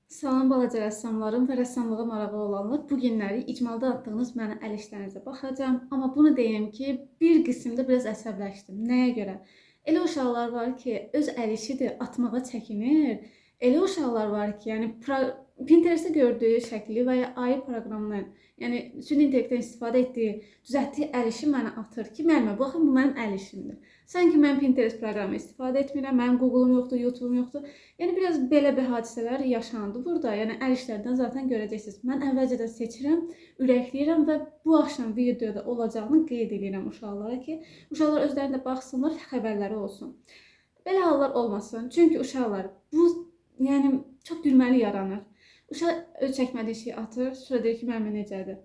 Salam balaca rəssamlarım və rəssamlığa marağı olanlar. Bu günləri icmalda atdığınız mənə əl işlərinizə baxacağam. Amma bunu deyim ki, bir qismdə biraz əsəbləşdim. Nəyə görə? Elə uşaqlar var ki, öz əl işidir, atmağa çəkinir. Elə uşaqlar var ki, yəni Pinterest-də gördüyü şəkli və ya AI proqramından, yəni süni intellektdən istifadə etdiyi, düzəltdiyi əl işi mənə atır ki, müəllimə, baxın bu mənim əl işimdir. Sanki mən Pinterest proqramı istifadə etmirəm, mənim Google-um yoxdur, YouTube-um yoxdur. Yəni biraz belə bir hadisələr yaşandı burada. Yəni əl işlərdən zaten görəcəksiniz. Mən əvvəlcədən seçirəm, ürəkləyirəm və bu axşam videoda olacağını qeyd edirəm uşaqlara ki, uşaqlar özlərində də baxsınlar, xəbərləri olsun. Belə hallar olmasın. Çünki uşaqlar bu, yəni çox gülməli yaranır. Uşaq öz çəkmədiyi şeyi atır, sonra deyir ki, müəllimə necədir?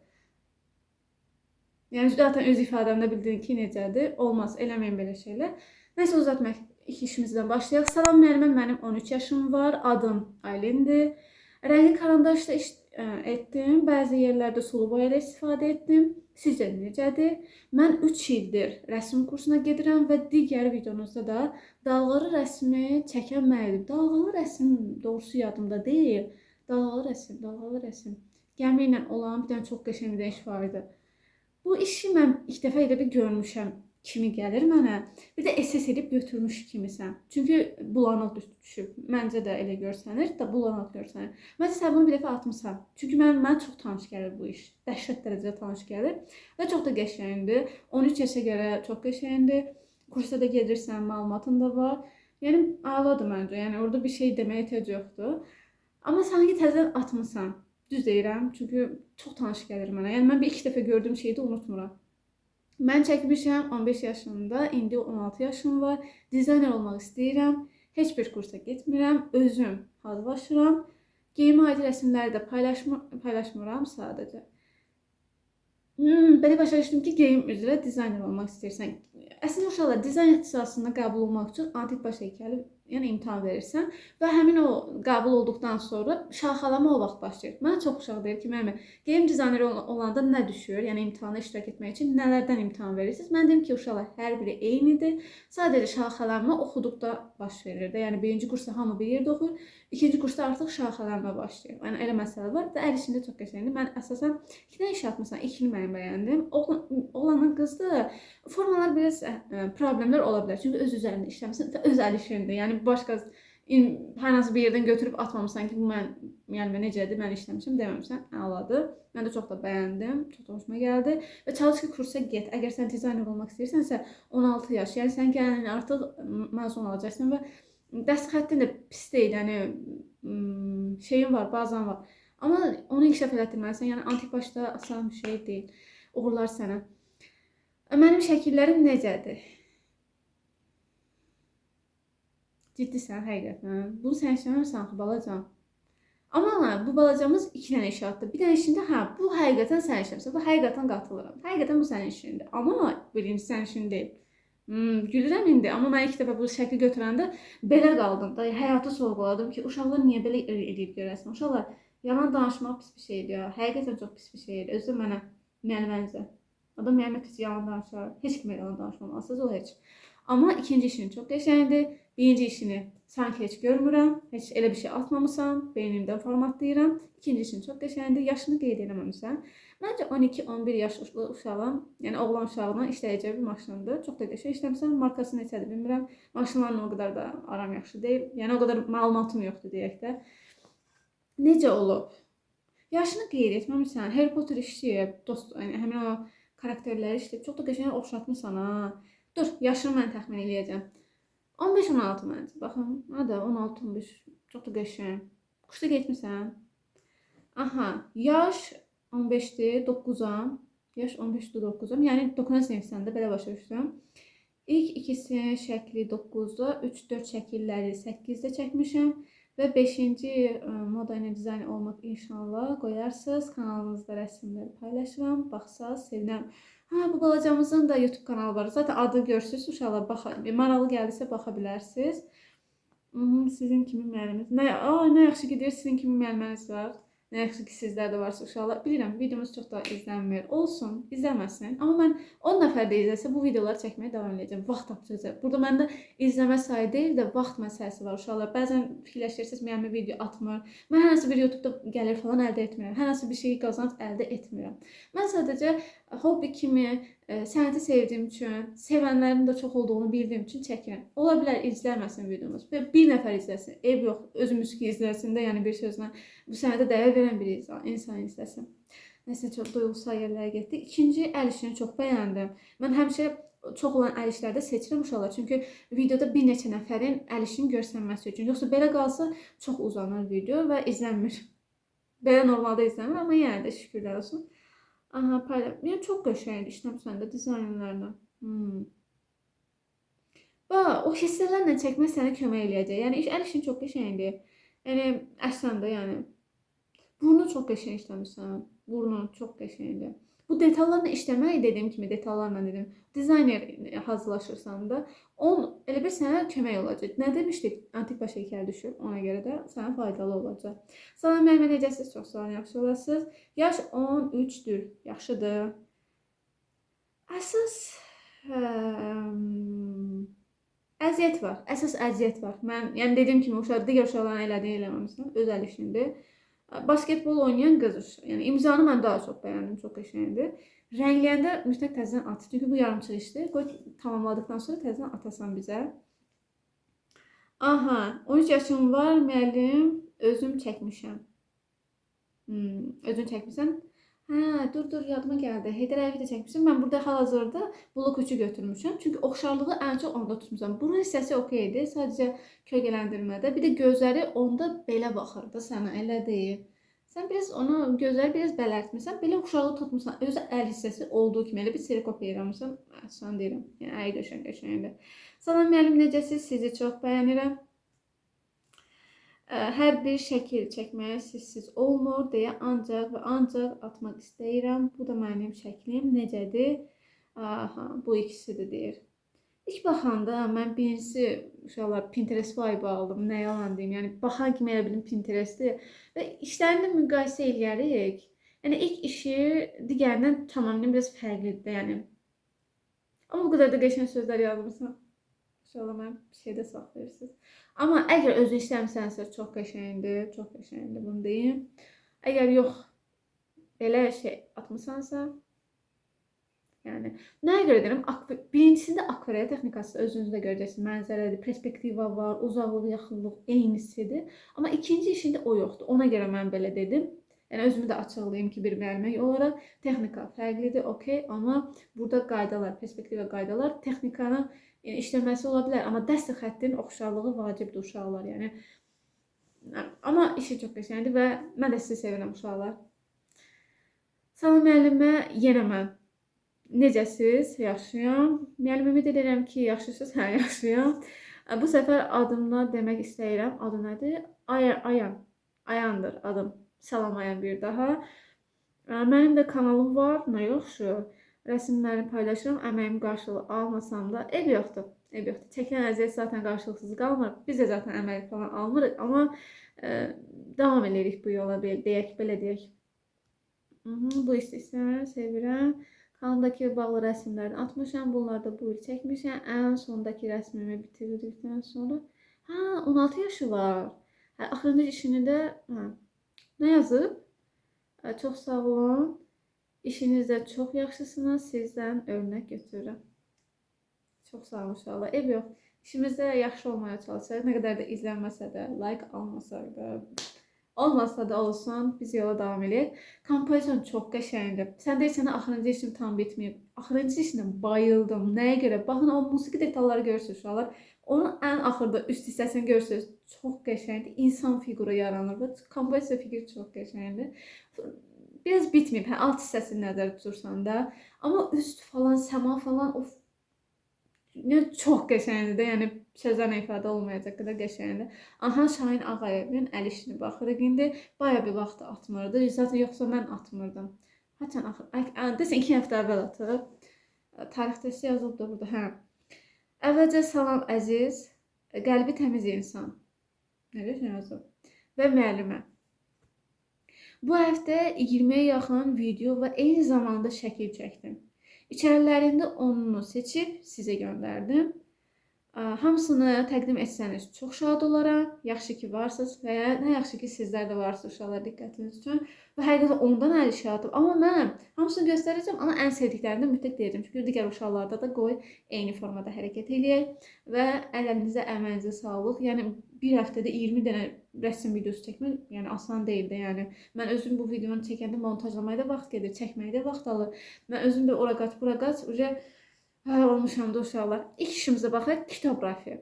Yəni zaten öz ifadəmdə bildin ki, necədir. Olmaz, eləməyin belə şeylər. Nəsə uzatmaq, işimizdən başlayaq. Salam müəllimə, mənim 13 yaşım var. Adım Aylindir. Rəngli karandaşla iş etdim. Bəzi yerlərdə sulu boya da istifadə etdim. Sizcə necədir? Mən 3 ildir rəsm kursuna gedirəm və digər videonuzda da dalğalı rəsmi çəkən mən idim. Dalğalı rəsm doğrusu yadımda deyil. Dalğalı rəsm, dalğalı rəsm. Gəmi ilə olan bir dənə çox qəşəng bir iş var idi. Bu işi mən ilk dəfə elə bir görmüşəm kimi gəlir mənə. Bir də SS edib götürmüş kimisən. Çünki bulanıq düşüb. Məncə də elə görsənir, də bulanıq görsənir. Məncə sən bunu bir dəfə atmısan. Çünki mənə çox tanış gəlir bu iş. Dəhşət dərəcədə tanış gəlir. Və çox da qəşəngdir. 13 yaşa görə çox qəşəngdir. Kursa da gedirsən, məlumatın da var. Yəni əladır məncə. Yəni orada bir şey deməyə ehtiyac yoxdur. Amma sanki təzədən atmısan. Düz deyirəm, çünki çox tanış gəlir mənə. Yəni mən bir iki dəfə gördüyüm şeyi də unutmuram. Mən çəkmişəm 15 yaşında, indi 16 yaşım var. Dizayner olmaq istəyirəm. Heç bir kursa getmirəm. Özüm hazırlaşıram. Geyimə aid rəsmləri də paylaşmıram sadəcə. Belə başa düşdüm ki, geyim üzrə dizayner olmaq istəyirsən. Əslində uşaqlar dizayn ixtisasına qəbul olmaq üçün antik baş heykəli, yəni imtahan verirsən və həmin o qəbul olduqdan sonra şaxalama o vaxt başlayır. Mənə çox uşaq deyir ki, müəllimə, geyim dizayneri olanda nə düşür? Yəni imtahana iştirak etmək üçün nələrdən imtahan verirsiniz? Mən deyim ki, uşaqlar hər biri eynidir. Sadəcə şaxalanma oxuduqda baş verir də. Yəni birinci kursda hamı bir yerdə oxuyur, ikinci kursda artıq şaxalanma başlayır. Yəni elə məsələ var. Və əl işində çox qəşəngdir. Mən əsasən iki dənə iş atmısan, ikini mən bəyəndim. Oğlanla qızdı. Formalar biraz problemlər ola bilər. Çünki öz üzərində işləmişsən və öz əl işindir. Yəni başqa hər hansı bir yerdən götürüb atmamısan ki, bu mən müəllimə necədir, mən işləmişəm deməmişsən. Əladır. Mən də çox da bəyəndim. Çox da xoşuma gəldi. Və çalış ki, kursa get. Əgər sən dizayner olmaq istəyirsənsə, 16 yaş. Yəni sən gələn artıq məzun olacaqsan və dəst xəttin də pis deyil. Yəni şeyin var, bazan var. Amma onu inkişaf elətdirməlisən. Yəni antik başda asan bir şey deyil. Uğurlar sənə. Mənim şəkillərim necədir? Ciddisən, həqiqətən. Bunu sən işləməmsən axı, balacan. Amma bu balacamız iki dənə iş atdı. Bir dənə işində, hə, bu həqiqətən sən işləmirsən. Bu həqiqətən qatılıram. Həqiqətən bu sənin işindir. Amma birinci sənin işin deyil. Gülürəm indi, amma mən ilk dəfə bu şəkli götürəndə belə qaldım da, həyatı sorğuladım ki, uşaqlar niyə belə eləyib görəsən? Uşaqlar, yalan danışmaq pis bir şeydir ya. Həqiqətən çox pis bir şeydir. Özü də mənə, müəllimənizə. Adam müəllimə pis yalan danışar. Heç kimə yalan danışmamalısınız, o heç. Amma ikinci işin çox qəşəngdir. Birinci işini sanki heç görmürəm. Heç elə bir şey atmamısan. Beynimdən formatlayıram. İkinci işin çox qəşəngdir. Yaşını qeyd eləməmisən. Məncə 12-11 yaşlı uşağın, yəni oğlan uşağına işləyəcəyi bir maşındır. Çox da qəşəng işləmisən. Markası neçədir bilmirəm. Maşınlarla o qədər də aram yaxşı deyil. Yəni o qədər məlumatım yoxdur deyək də. Necə olub? Yaşını qeyd etməmisən. Harry Potter işləyib, dost, yəni həmin o karakterləri işləyib. Çox da qəşəng oxşatmısan ha. Dur, yaşını mən təxmin eləyəcəm. 15-16 məncə. Baxın, hə də 16-15. Çox da qəşəng. Kursa getmisən? Aha, yaş 15-dir, 9-am. Yaş 15-dir, 9-am. Yəni 9-cu sinifsən də, belə başa düşdüm. İlk ikisi şəkli 9-da, 3-4 şəkilləri 8-də çəkmişəm. Və 5-ci moda ilə dizayn olmaq inşallah qoyarsınız. Kanalınızda rəsimləri paylaşıram. Baxsaz, sevinərəm. Ha, bu balacamızın da YouTube kanalı var. Zaten adı görsünüz, uşaqlar baxa, maraqlı gəldisə baxa bilərsiniz. Sizin kimi müəlliminiz. Nə, nə yaxşı gedir, sizin kimi müəlliminiz var. Nə yaxşı ki, sizlər də varsınız uşaqlar. Bilirəm, videomuz çox da izlənmir. Olsun, izləməsin. Amma mən 10 nəfər də izləsə bu videoları çəkməyə davam edəcəm. Vaxt tapacağam. Burada məndə izləmə sayı deyil də vaxt məsələsi var uşaqlar. Bəzən fikirləşirsiniz, müəllimə video atmır. Mən hər hansı bir YouTube-da gəlir falan əldə etmirəm. Hər hansı bir şey qazanc əldə etmirəm. Mən sadəcə hobbi kimi sənəti sevdiyim üçün, sevənlərin də çox olduğunu bildiyim üçün çəkirəm. Ola bilər izləməsin videomuz və bir nəfər izləsin. Eyb yox, özümüz ki izləsin də, yəni bir sözlə bu sənətə dəyər verən bir insan izləsin. Nəsə çox duyğusal yerlərə getdik. İkinci əl işini çox bəyəndim. Mən həmişə çox olan əl işlərdə seçirəm uşaqlar. Çünki videoda bir neçə nəfərin əl işinin görsənməsi üçün. Yoxsa belə qalsa çox uzanır video və izlənmir. Belə normalda izlənmir, amma yenə də şükürlər olsun. Aha, payla. Yəni çox qəşəngdir işləmisən də dizaynlarını. Bax, o hissələrlə çəkmək sənə kömək eləyəcək. Yəni əl işin çox qəşəngdir. Yəni əslində yəni burnu çox qəşəng işləmisən. Burnu çox qəşəngdir. Bu detallarla işləmək dediyim kimi detallarla dedim. Dizayner hazırlaşırsan da, on elə bir sənə kömək olacaq. Nə demişdik? Antik baş heykəl düşür. Ona görə də sənə faydalı olacaq. Salam müəllimə, necəsiniz? Çox sağ olun, yaxşı olasınız. Yaş 13-dür. Yaxşıdır. Əsas əziyyət var. Əsas əziyyət var. Mən yəni dediyim kimi uşaq digər uşaqların elədiyini eləməmisən. Öz əl işindir. Basketbol oynayan qız. Yəni imzanı mən daha çox bəyəndim, çox qəşəngdir. Rəngləyəndə mütləq təzədən at. Çünki bu yarımçıq işdir. Qoy tamamladıqdan sonra təzədən atasan bizə. Aha, 13 yaşım var, müəllim, özüm çəkmişəm. Özün çəkmisən? Hə, dur, yadıma gəldi. Heydər Əliyevi də çəkmişəm. Mən burada hal-hazırda blok 3-ü götürmüşəm. Çünki oxşarlığı ən çox onda tutmuşam. Burun hissəsi okeydir. Sadəcə kölgələndirmədə. Bir də gözləri onda belə baxır da sənə, elə deyil. Sən biraz onu gözləri biraz bələrtmisən, belə oxşarlıq tutmusan. Özü əl hissəsi olduğu kimi elə bir serikopya eləmisən. Sən deyirəm. Yəni əyi qəşəng qəşəngdir. Salam müəllim, necəsiz? Sizi çox bəyənirəm. Hər bir şəkil çəkməyə sizsiz olmur deyə ancaq və ancaq atmaq istəyirəm. Bu da mənim şəklim. Necədir? Aha, bu ikisidir deyir. İlk baxanda mən birincisi uşaqlar Pinterest vibe aldım. Nə yalan deyim. Yəni baxan kimi elə bildim Pinterest-dir. Və işlərini müqayisə eləyərik. Yəni ilk işi digərindən tamamilə biraz fərqlidir də, yəni. Amma bu qədər də qəşəng sözlər yazmısan. İnşallah mən bir şeydə saxlayırsınız. Amma əgər özün işləmisənsə çox qəşəngdir, çox qəşəngdir bunu deyim. Əgər yox, belə şey atmısansa, yəni nəyə görə deyirəm? Birincisində akvarel texnikası özünüz də görəcəksiniz. Mənzərədir, perspektiva var, uzaqlıq, yaxınlıq eynisidir. Amma ikinci işində o yoxdur. Ona görə mən belə dedim. Yəni özümü də açıqlayım ki, bir müəllimə olaraq texnika fərqlidir, okey, amma burada qaydalar, perspektiva qaydalar, texnikanın yəni işləməsi ola bilər, amma dəst xəttinin oxşarlığı vacibdir uşaqlar, yəni. Amma işi çox qəşəngdir və mən də sizi sevirəm uşaqlar. Salam müəllimə, yenə mən. Necəsiz? Yaxşıyam. Müəllim, ümid edirəm ki, yaxşısınız. Hə, yaxşıyam. Bu səfər adımla demək istəyirəm. Adı nədir? Ayan. Ayandır adım. Salam Ayan bir daha. Mənim də kanalım var. Nə yaxşı. Rəsimlərimi paylaşıram. Əməyim qarşılığı almasam da eyb yoxdur. Eyb yoxdur. Çəkilən əziyyət zaten qarşılıqsız qalmır. Biz də zaten əmək falan almırıq. Amma davam edirik bu yola, belə deyək, belə deyək. Bu istəyirsən, sevirəm. Kanalımdakı bağlı rəsimlərdən atmışam. Bunları da bu il çəkmişəm. Ən sondakı rəsmimi bitirdikdən sonra. Ha, 16 yaşı var. Hə, axırıncı işini də hə. Nə yazıb? Çox sağ olun. İşinizdə çox yaxşısınız. Sizdən örnək götürürəm. Çox sağ olun uşaqlar. Eyb yox. İşimizdə yaxşı olmaya çalışırıq. Nə qədər də izlənməsə də, like almasaq da, olmasa da olsun, biz yola davam eləyək. Kompozisiyon çox qəşəngdir. Sən deyirsən, axırıncı işim tam bitməyib. Axırıncı işinə bayıldım. Nəyə görə? Baxın, o musiqi detalları görürsünüz uşaqlar. Onun ən axırda üst hissəsini görürsünüz. Çox qəşəngdir. İnsan fiquru yaranır. Bu kompozisiya fikri çox qəşəngdir. Biraz bitməyib. Hə, alt hissəsini nəzərdə tutursan da. Amma üst falan, səma falan of nə çox qəşəngdir də. Yəni sözlərlə ifadə olmayacaq qədər qəşəngdir. Aha, Şahin Ağayevin əl işini baxırıq indi. Baya bir vaxt atmırdı. Zaten yoxsa mən atmırdım. Haçan axır? Desən 2 həftə əvvəl atıb. Tarixçəsi yazılıb da burada. Hə. Əvvəlcə salam əziz, qəlbi təmiz insan. Nə deyirsən yazıb? Və müəllimə. Bu həftə 20-yə yaxın video və eyni zamanda şəkil çəkdim. İçərilərində 10-unu seçib sizə göndərdim. Hamısını təqdim etsəniz çox şad olaram. Yaxşı ki varsınız və ya nə yaxşı ki sizlər də varsınız uşaqlar, diqqətiniz üçün. Və həqiqətən ondan əl işi atıb. Amma mən hamısını göstərəcəm, amma ən sevdiklərini mütləq deyəcəm. Çünki digər uşaqlarda da qoy eyni formada hərəkət eləyək və əlinizə, əməyinizə sağlıq. Yəni bir həftədə 20 dənə rəsm videosu çəkmək, yəni asan deyil də. Yəni mən özüm bu videonu çəkəndə montajlamaya da vaxt gedir, çəkməyə də vaxt alır. Mən özüm də ora qaç, bura qaç, uca olmuşam da uşaqlar. İlk işimizə baxaq, kitografiya.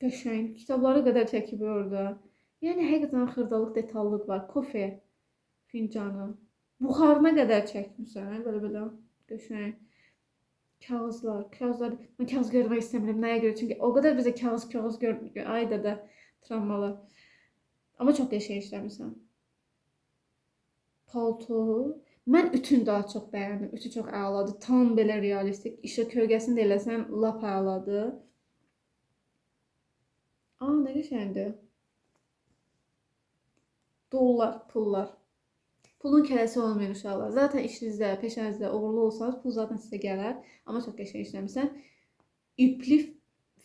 Qəşəng. Kitabları qədər çəkib orada. Yəni həqiqətən xırdalıq, detallıq var. Kofe fincanı. Buxarına qədər çəkmişsən, belə-belə. Qəşəng. Kağızlar, kağızlar. Mən kağız görmək istəmirəm. Nəyə görə? Çünki o qədər bizə kağız gör. Ay dədə, travmalar. Amma çox qəşəng işləmişsən. Palto. Mən ütünü daha çox bəyəndim. Ütü çox əladır. Tam belə realistik. İşıq kölgəsini də eləsən lap əladır. Aa, nə qəşəngdir. Dollar, pullar. Pulun kələsi olmayın uşaqlar. Zaten işinizdə, peşənizdə uğurlu olsanız pul zaten sizə gələr. Amma çox qəşəng işləmişsən. İpli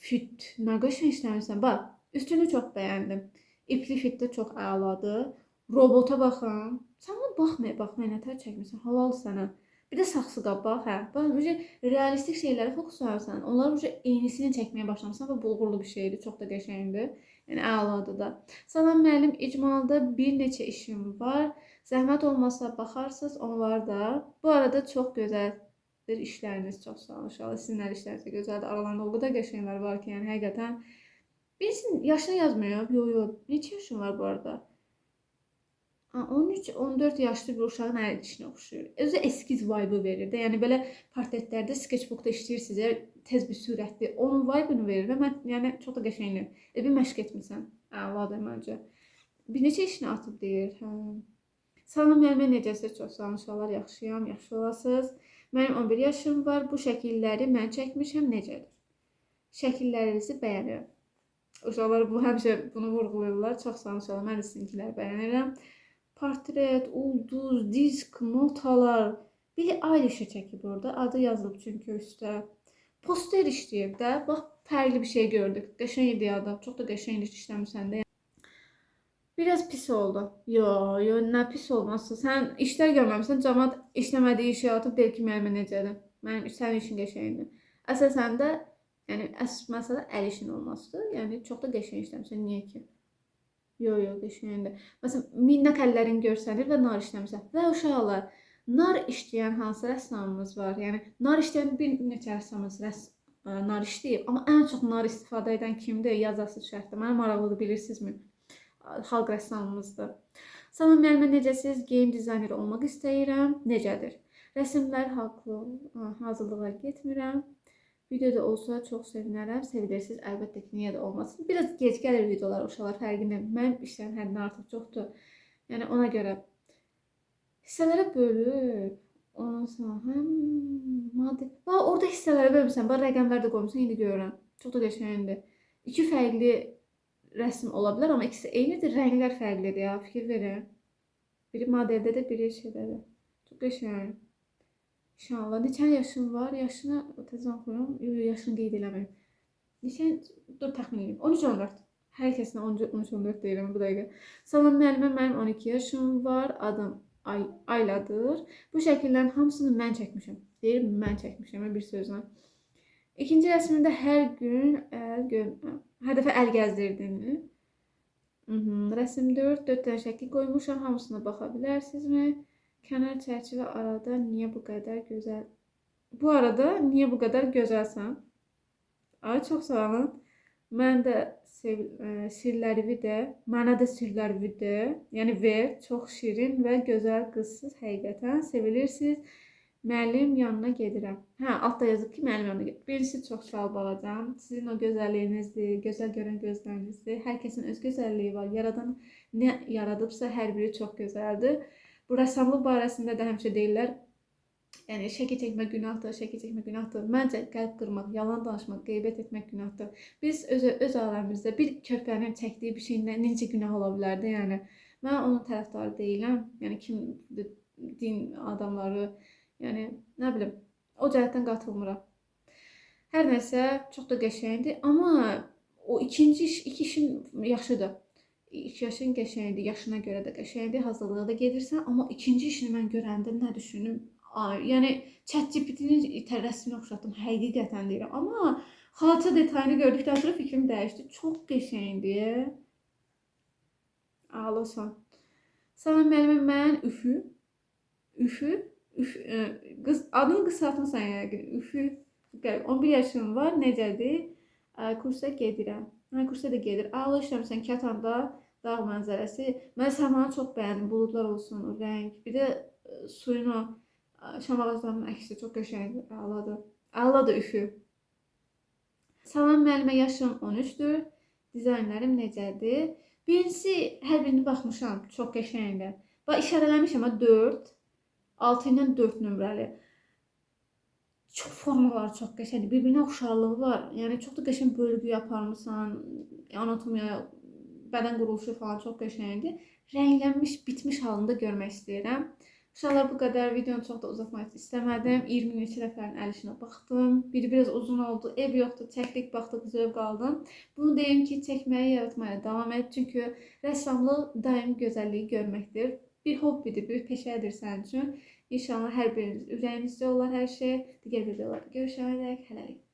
fit. Nə qəşəng işləmişsən. Bax, üstünü çox bəyəndim. İpli fit də çox əladır. Robota baxın. Sən bunu baxmaya baxmaya nətər çəkmirsən? Halal sənə. Bir də saxsı qab bax, hə. Bax, uca realistik şeylərə fokuslanırsan. Onların uca eynisini çəkməyə başlamısan və bu uğurlu bir şeydir. Çox da qəşəngdir. Yəni əladır da. Salam müəllim, icmalda bir neçə işim var. Zəhmət olmasa baxarsınız onlar da. Bu arada çox gözəldir işləriniz. Çox sağ olun uşaqlar. Sizin əl işləriniz də gözəldir. Aralarında o qədər qəşənglər var ki, yəni həqiqətən. Birisinin yaşını yazmıyor. Yox, yox. Neçə yaşın var bu arada? 13-14 yaşlı bir uşağın əl işinə oxşuyur. Özü eskiz vibe-ı verir də. Yəni belə portretlərdə, sketchbookda işləyirsiniz, tez bir sürətli. Onun vibe-ını verir və mən yəni çox da qəşəngdir. Bir məşq etmisən. Əladır məncə. Bir neçə işini atıb deyir. Hə. Salam müəllimə, necəsiniz? Çox sağ olun uşaqlar, yaxşıyam, yaxşı olasınız. Mənim 11 yaşım var. Bu şəkilləri mən çəkmişəm. Necədir? Şəkillərinizi bəyənirəm. Uşaqlar bu həmişə bunu vurğulayırlar. Çox sağ olun uşaqlar, mən də sizinkiləri bəyənirəm. Portret, ulduz, disk, notalar. Billie Eilish'i çəkib orada. Adı yazılıb çünki üstə. Poster işləyib də. Bax, fərqli bir şey gördük. Qəşəng ideyadır. Çox da qəşəng iş işləmişsən də. Biraz pis oldu. Yo, yo, nə pis olması. Sən işlər görməmişsən. Camaat işləmədiyi işi atıb deyir ki, müəllimə necədir? Mənim sənin işin qəşəngdir. Əsasən də, yəni əsas məsələ əl işin olmasıdır. Yəni çox da qəşəng işləmişsən. Niyə ki? Yo, yo, qəşəngdir. Məsələn, minnək əllərin görsənir və nar işləmişsən. Və uşaqlar, nar işləyən hansı rəssamımız var? Yəni, nar işləyən bir neçə rəssamımız nar işləyib. Amma ən çox nar istifadə edən kimdir? Yazasız şərtdə. Mənə maraqlıdır, bilirsinizmi? Xalq rəssamımızdır. Salam müəllimə, necəsiniz? Game designer olmaq istəyirəm. Necədir? Rəsmlər haqlı, hazırlığa getmirəm. Videoda olsa çox sevinərəm. Sevilirsiniz. Əlbəttə ki, niyə də olmasın. Biraz gec gəlir videolar uşaqlar, fərqindəyim. Mənim işlərim həddindən artıq çoxdur. Yəni ona görə hissələrə bölüb ondan sonra həm maddi. Bax, orada hissələrə bölmüsən. Bax, rəqəmlər də qoymusan, indi görürəm. Çox da qəşəngdir. İki fərqli rəsm ola bilər, amma ikisi eynidir. Rənglər fərqlidir ya, fikir verin. Biri modeldədir, biri şeydədir. Çox qəşəng. İnşallah. Neçə yaşın var? Yaşını təzən oxuyum. Yox, yaşını qeyd eləməyim. Neçə? Dur, təxmin edeyim. 13-14. Hər kəsinə 13-14 deyirəm bu dəqiqə. Salam müəllimə, mənim 12 yaşım var. Adım Ayladır. Bu şəkillərin hamısını mən çəkmişəm. Deyir, mən çəkmişəm bir sözlə. İkinci rəsmində hər gün hər dəfə əl gəzdirdin. Rəsm 4, 4 dənə şəkil qoymuşam. Hamısına baxa bilərsinizmi? Kənar çərçivə arada niyə bu qədər gözəl? Bu arada niyə bu qədər gözəlsən? Ay, çox sağ olun. Mən də sirlərimi də, mənə də sirlərimi də, yəni ver, çox şirin və gözəl qızsız, həqiqətən sevilirsiniz. Müəllim yanına gedirəm. Hə, altda yazıb ki, müəllim yanına gedirəm. Birincisi, çox sağ ol balacam. Sizin o gözəlliyinizdir, gözəl görən gözlərinizdir. Hər kəsin öz gözəlliyi var. Yaradan nə yaradıbsa, hər biri çox gözəldir. Bu rəssamlıq barəsində də həmişə deyirlər, yəni şəkil çəkmək günahdır, şəkil çəkmək günahdır. Məncə qəlb qırmaq, yalan danışmaq, qeybət etmək günahdır. Biz öz aləmimizdə bir köpənin çəkdiyi bir şeyin necə günah ola bilərdi, yəni. Mən onun tərəfdarı deyiləm. Yəni kimdir din adamları, yəni nə bilim, o cəhətdən qatılmıram. Hər nəsə çox da qəşəngdir, amma o ikinci iş, iki işin yaşıdır. 2 yaşın qəşəngdir, yaşına görə də qəşəngdir, hazırlığa da gedirsən, amma ikinci işini mən görəndə nə düşündüm? Ay, yəni ChatGPT-nin rəsmini oxşatdım, həqiqətən deyirəm. Amma xalça detayını gördükdən sonra fikrim dəyişdi. Çox qəşəngdir. Ağlasan. Salam müəllimə, mən Üfü. Üfü, Üf, qız adını qısaltmısan yəqin. Üfü. 11 yaşım var. Necədir? Kursa gedirəm. Hə, kursa da gedir. Əla işləmisən Katanda dağ mənzərəsi. Mən səmanı çox bəyəndim. Buludlar olsun, o rəng. Bir də suyun o şam ağaclarının əksi çox qəşəngdir. Əladır. Əladır Üfü. Salam müəllimə, yaşım 13-dür. Dizaynlarım necədir? Birincisi, hər birini baxmışam. Çox qəşəngdir. Bax, işarələmişəm ha 4. 6 ilə 4 nömrəli. Çox formaları çox qəşəngdir. Bir-birinə oxşarlığı var. Yəni çox da qəşəng bölgü aparmısan. Anatomiya, bədən quruluşu falan çox qəşəngdir. Rənglənmiş, bitmiş halında görmək istəyirəm. Uşaqlar, bu qədər. Videonu çox da uzatmaq istəmədim. 20 neçə dəfənin əl işinə baxdım. Biri biraz uzun oldu. Ev yoxdur. Çəkdik, baxdıq, zövq aldım. Bunu deyim ki, çəkməyə, yaratmaya davam et. Çünki rəssamlıq daim gözəlliyi görməkdir. Bir hobbidir, bir peşədir sənin üçün. İnşallah hər biriniz ürəyinizdə olar hər şey. Digər videolarda görüşənədək hələlik.